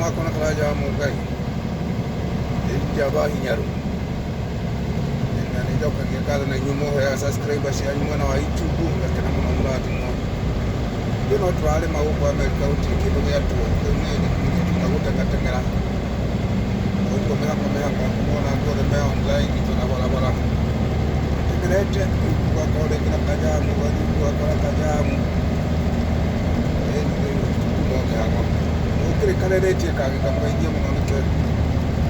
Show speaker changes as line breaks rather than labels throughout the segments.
makwa na Karanja wa Mũngai, nĩ njamba hinyaru. Na nĩ njokagia ngatho na inyuĩ mũheaga subscriber cianyu mwena wa YouTube, ngakena mũno mũrathimwo. Ithuĩ no tũrarĩma gũkũ Amerika gũtirĩ kĩndũ gĩa tũhũ, rĩu nĩ tuma gũteng'ateng'era. Ũguo mĩhang'o mĩhang'o muona andũ othe me online bara barabara. Teng'erete ũgakorwo rĩngĩ na kajamu, ũgathiĩ ũgakora kajamu. Ĩni rĩu no mĩhang'o. Gũtirĩ karĩrĩtie kangĩkamũgeithia mũno nĩkĩo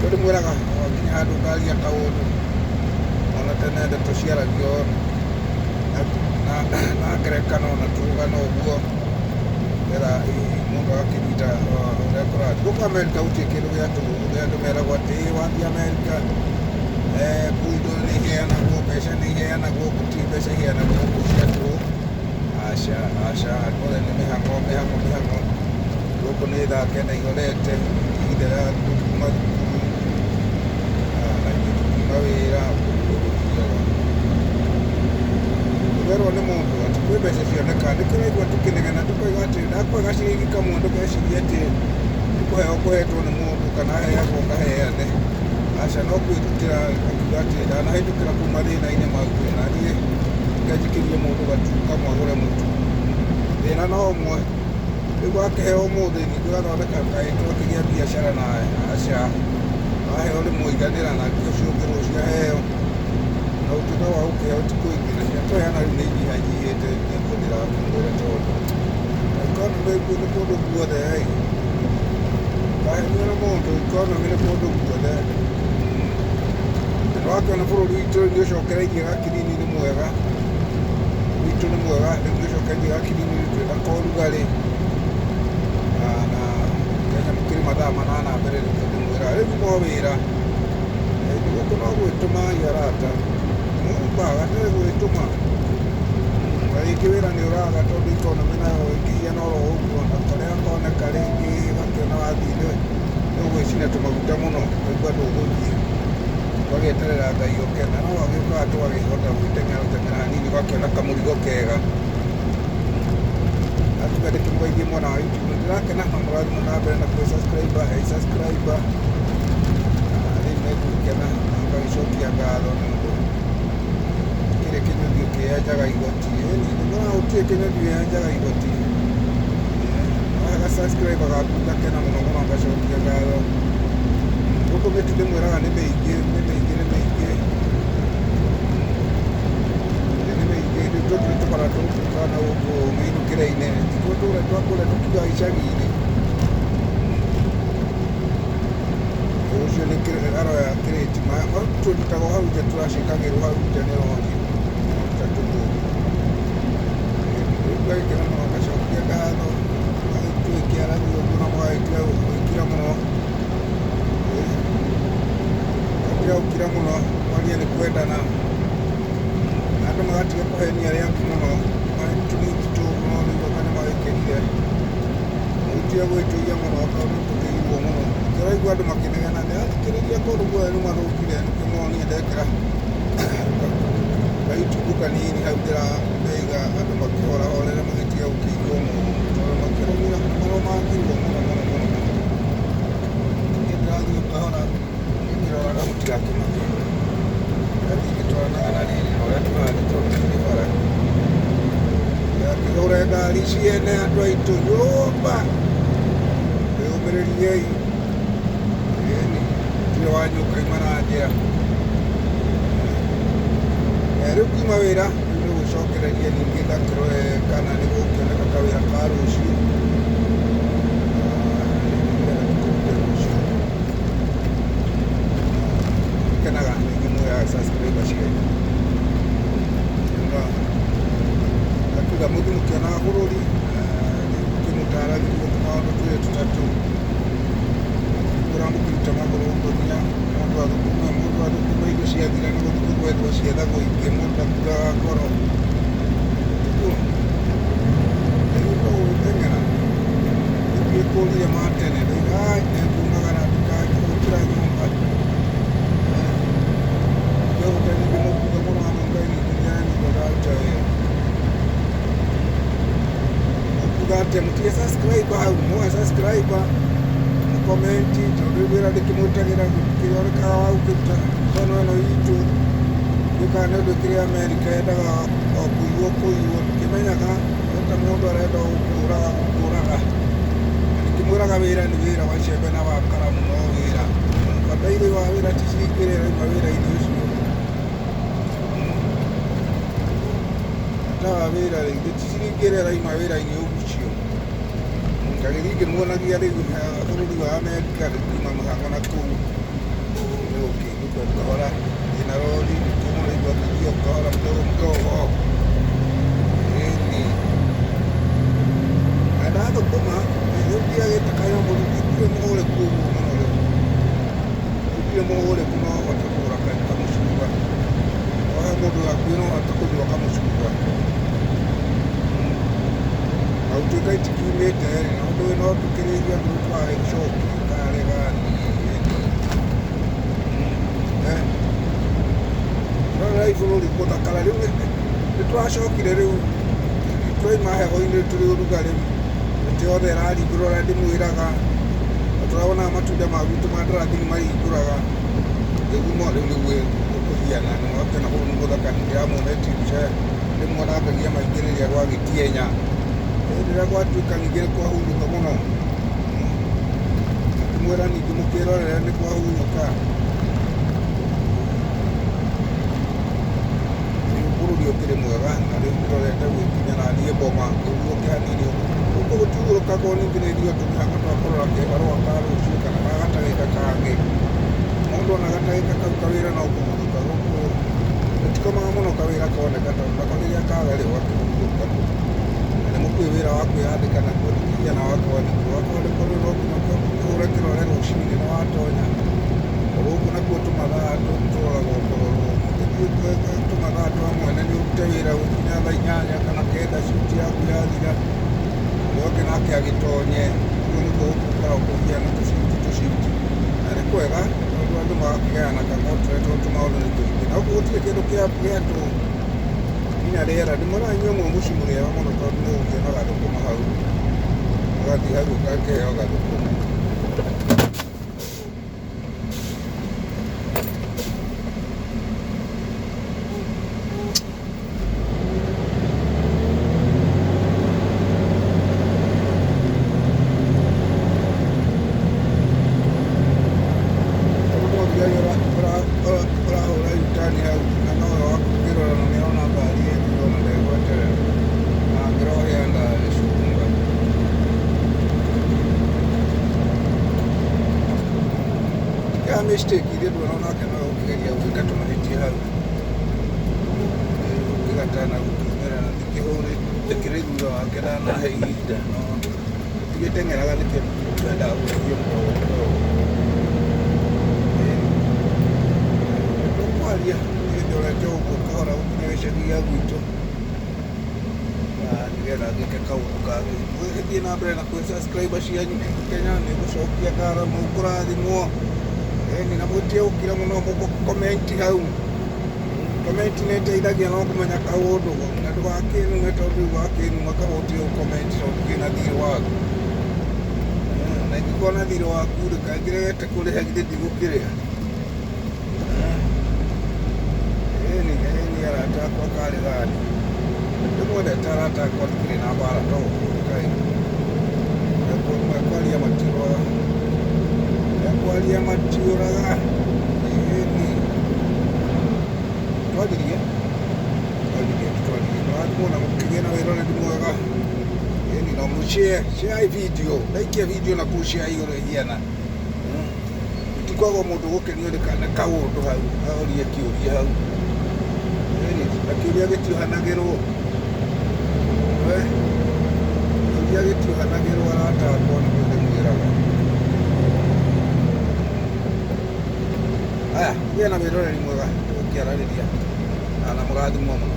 ndĩmwĩraga wakinya handũ ngaria kaũndũ ona tene ndeto ciaragio na ngerekano na tũrũgano ũguo nĩgetha mũndũ agakĩnyita ũrĩa kũrathiĩ. Gũkũ Amerika gũtirĩ kĩndũ gĩa tũhũ ũrĩa andũ meragwo atĩ wathiĩ Amerika kũu indo nĩ iheanagwo, mbeca nĩ iheanagwo, gũtirĩ mbeca iheanagwo gũkũ cia tũhũ. Aca aca, andũ othe nĩ mĩhang'o mĩhang'o mĩhang'o. Gũkũ nĩ thaa kenda ihorete, ihinda rĩa kuma thukuru na ithuĩ tũkiuma wĩra, ũguo nĩguo gũthiaga. Ũrerwo nĩ mũndũ atĩ kwĩ mbeca cionekaga, nĩkĩo ũraigua tũkĩnegena tũkoiga atĩ ndakũhe gaciringi kamwe ndũgecirie atĩ nĩ kũheo ũkũhetwo nĩ mũndũ kana heagwo ngaheane. Aca no kwĩrutĩra ngakiuga atĩ ndanahĩtũkĩra kũu mathĩna-inĩ mau na niĩ nganjikĩrie mũndũ gatu kamwe agũre mũtu. Thĩna no ũmwe, rĩu wakĩheo ũmũthĩ ningĩ ũgathondeka kaĩ twakĩgĩa biacara nawe, aca. Waheo rĩmwe iganĩra nake ũcio ũngĩ rũciũ aheo, na ũtuĩka wa gũkĩheo ti kũingĩ na cia kũheana rĩu nĩ inyihanyihĩte nĩguo ndĩrakĩmwĩra tondũ economy nĩ kũndũ guothe ĩ, ndũkahenio nĩ mũndũ economy nĩ kũndũ guothe. Na nĩwakĩona bũrũri witũ rĩu nĩ ũcokereirie gakirini nĩ mwega, witũ nĩ mwega rĩu nĩ ũcokereirie gakirini twĩna korugarĩ na Kenya mũkĩrĩ mathaa manana mbere nĩkĩo ndĩmwĩraga rĩu no wĩra. Gũkũ no gwĩtũma arata, mũmbaga nĩ gwĩtũma. Na rĩngĩ wĩra nĩ ũraga tondũ economy nayo ĩkĩhiana oro ũguo na karĩa koneka rĩngĩ ũgakĩona wathiĩ nĩ ũgwĩcina tũmaguta mũno ũkaigua ndũgũthiĩ. Ũgagĩeterera Ngai oke na no agĩũkaga tũgakĩhota gwĩteng'era teng'era hanini ũgakĩona kamũrigo kega. Akiuga ndĩkĩmũgeithie mwena wa YouTube nĩ ndĩrakena na mũrathiĩ na mbere na kwĩ subscribe hei subscribe. Rĩu nĩ ngũgĩkena na ngagĩcokia ngatho nĩ ũndũ kĩrĩ kĩnyũthi kĩenjaga igoti. Ĩni nĩmũra gũtirĩ kĩnyũthi kĩenjaga igoti. Waga subscribe gaku ngakena mũno mũno ngacokia ngatho. Gũkũ mĩtu ndĩmwĩraga nĩ mĩingĩ nĩ mĩingĩ nĩ mĩingĩ nĩ mĩingĩ rĩu tũtũ nĩ tũbara tũtũ twa na gũkũ mĩinũkĩre-inĩ tituo tũrĩa twa kũrĩa tũkiugaga icagi-inĩ. Ũcio nĩ aroya kĩrĩti tũrutagwo hau nja tũracikagĩrwo hau nja nĩ rori ta tũmũndũ. Rĩu ngagĩkena mũno ngacokia ngatho tũgĩkĩaragia ũguo na mũgagĩtiga gũgĩkira mũno. Mũgatiga gũkira mũno kwaria nĩ kwendana. Andũ magatiga kũhenia arĩa angĩ mũno tũnini tũũ no rĩu anga nĩ magĩkĩrire. Mũtige gwĩtũia mũno tondũ tũkĩirwo mũno. Nĩkĩo ũraigua andũ makĩnegena ndĩrathikĩrĩria kũndũ guothe nĩ mathũkire nĩkĩo monire ndekĩra ka YouTube kanini hau ndĩraiga andũ makĩhorahorere magĩtiga gũkĩigua mũno tondũ makĩrũmire marũmangirwo mũno mũno mũno mũno. Niĩ ndĩrathiĩ o kahora ngĩkĩroraga mũtigakĩmake. Ngathiĩ ngĩtwaranaga na rĩrĩ na ũrĩa tũrathiĩ tondũ tũtirĩ bara. Ndagakĩgũre ngari ciene andũ aitũ nyũmba. Mwĩyũmĩrĩriei. Ĩni, gũtirĩ wanyu ũkaima na njĩra. Rĩu ngiuma wĩra, rĩu nĩ gũcokereria ningĩ ngakĩrore kana nĩ gũkĩoneka kawĩra ka rũciũ. Nĩgetha tũkĩrute rũciũ. Ngenaga nĩ inyuĩ muoyaga subscriber cianyu. Ngakiuga mũthiĩ mũkĩonaga bũrũri, ngĩmũtaragĩria tũmaũndũ twĩrĩ tũtatũ. Mũra mũkĩruta magũrũ ngũnia, mũndũ athũkũme, mũndũ athũkũme indo ciathira nĩ gũthiĩ gwethwo ciethagwo ingĩ, mũndũ ndakuaga ngoro. Tiguo? Rĩu no gũgĩteng'era. Nĩngĩkũrire ma tene ndoiga ai nĩngumagara ndikagĩũkĩra nyũmba. Ngĩhota ningĩ mũkuga mũno wa Ngai ningĩ nĩaranyita ndaruta wĩra. Mũkuga atĩa mũtige subscribe hau, mwoya subscribe Comment tondũ rĩu wĩra ndĩkĩmwĩtagĩra gũtikĩonekaga wa gũkĩruta channel ĩno itũ. Ndiũĩ kana nĩ ũndũ ĩkĩrĩ Amerika yendaga o kũiywo kũiywo, ndikĩmenyaga, no ta mũndũ arenda o gũkũraga gũkũraga. Na ndikĩmwĩraga wĩra nĩ wĩra wa icembe na wa karamu no wĩra. Bata irĩ wa wĩra ti ciringi ĩrĩa ĩrauma wĩra-inĩ ũcio. Bata wa wĩra rĩ, ti ciringi ĩrĩa ĩrauma wĩra-inĩ ũcio. Ngagĩthiĩ ngĩmuonagia rĩu bũrũri wa Amerika kuma mũhaka na kũu. Ũkĩinũka kahora ndĩna rori nĩkĩo mũraigua ngĩthiĩ o kahora mdogo mdogo. Ĩni. Na ndathũkũma rĩu ndiagĩte kanyamũ ndirĩ mũhũrĩku ũguo mũno rĩu. Ndirĩ mũhũrĩku no hote kũgũra kamũcungwa. No he mũndũ hakuhĩ no hote kũnyua kamũcungwa. Na gũtuĩka itikiumĩte rĩ, na ũndũ no tũkĩrĩithie andũ tũgagĩcokia karega ĩni. Rorai bũrũri gũthakara rĩu nĩ tũracokire rĩu twauma heho-inĩ tũrĩ ũrugarĩ mĩtĩ yothe ĩraringũra ũrĩa ndĩmwĩraga na tũrabonaga matunda ma gwitũ ma ndarathini marihingũraga rĩu rĩu nĩguo ũkũhiana nĩ wakĩona kũu nĩ gũthaka nĩ ndĩramuonetie mbica ndĩmuonangagia maingĩ rĩrĩa gwagĩtienya rĩrĩa gwatuĩka ningĩ nĩ kwahunyũka mũno akĩmwĩra ningĩ mũkĩrorere nĩ kwahunyũka rĩu bũrũri ũkĩrĩ mwega na rĩu ndĩrorete gwĩkinya na niĩ boma ngĩhurũke hanini gũkũ gũtihurũkagwo ningĩ nĩ ithuĩ tũmĩhang'o twa kũrora kĩbarũa ka rũciũ kana ga gatagĩka kangĩ mũndũ ona gatagĩka kau kawĩra no kũhurũka gũkũ gũtikomaga mũno kawĩra koneka tondũ nako rĩrĩa kaga rĩ ũgakĩhurũka na nĩ mũkũĩ wĩra wa kwĩyandĩka naguo ndikĩhiana wa kwandĩkwo wa kwandĩkwo rĩu no nginya ũkĩhũre kĩrore rũcinĩ nĩ watonya gũkũ nakuo tũmathaa tũroragwo kũrorwo ũgĩthiĩ tũmathaa twa mwene nĩ ũrute wĩra gũkinya thaa 8 kana 9 shift yaku yathira ũrĩa ũngĩ nake agĩtonye ũguo nĩguo gũkũ gũkoragwo kũhiana tũcifti tũcifti na nĩ kwega tondũ andũ magakĩgayana ka contract tondũ tũmaũndũ nĩ tũingĩ na gũkũ gũtirĩ kĩndũ kĩa tũhũ nginya rĩera ndĩmwĩraga inyuĩ mwĩ mũciĩ mũrĩega mũno tondũ nĩ ũgũkĩona gathũkũma hau ũgathiĩ hau ũgakĩheo gathũkũma. Mũthigari ũrahũra U-turn hau na nowe wakũkĩrora na nĩarona ngari ĩ thutha na ndegweterera na angĩrohĩa ndagĩcunga. Ya mistake iria ndona onake no ũkĩgeria gwĩka tũmahĩtia hau ũkĩgatana gũkiumĩra na ndĩkĩrĩ thutha wake ndanahe ihinda no ndigĩteng'eraga nĩkĩ twendaga gũthiĩ mdogo mdogo. Tũkwaria ndorete ũguo kahora gũkinya gĩcagi gĩa gwitũ na nĩgetha ngĩke kaũndũ kangĩ. Mũgĩthiĩ na mbere na kwĩ subscriber cianyu Kenya nĩ gũcokia ngatho mũkũrathimwo ĩni na mũtige gũkira mũno mũkũ comment hau comment nĩ ĩteithagia no kũmenya kaũndũ na ndũgakĩnume tondũ rĩu wakĩnuma kaba ũtige gũ comment tondũ kĩna thirĩ waku na ingĩkorwo na thirĩ waku rĩ kaĩ ngĩregete kũrĩha githĩ ndigũkĩrĩha. Ĩni ĩni arata akwa karĩ gani ndĩmwendete arata akwa ndikĩrĩ na mbara to kaĩ mekwaria matiũraga mekwaria matiũraga ĩni twaririe twaririe twaririe mũrathimwo na mũkĩgĩe na wĩroreri mwega ĩni no mũshare share video ndaikia video na kũu share igũrũ ĩhiana gũtikoragwo mũndũ gũkenio nĩ kaũndũ hau orie kĩũria hau ĩni na kĩũria gĩtiohanagĩrwo we kĩũria gĩtiohanagĩrwo arata akwa nĩguo ndĩmwĩraga. Aya gĩa na wĩroreri mwega tũgũkĩararĩria na mũrathimwo mũno.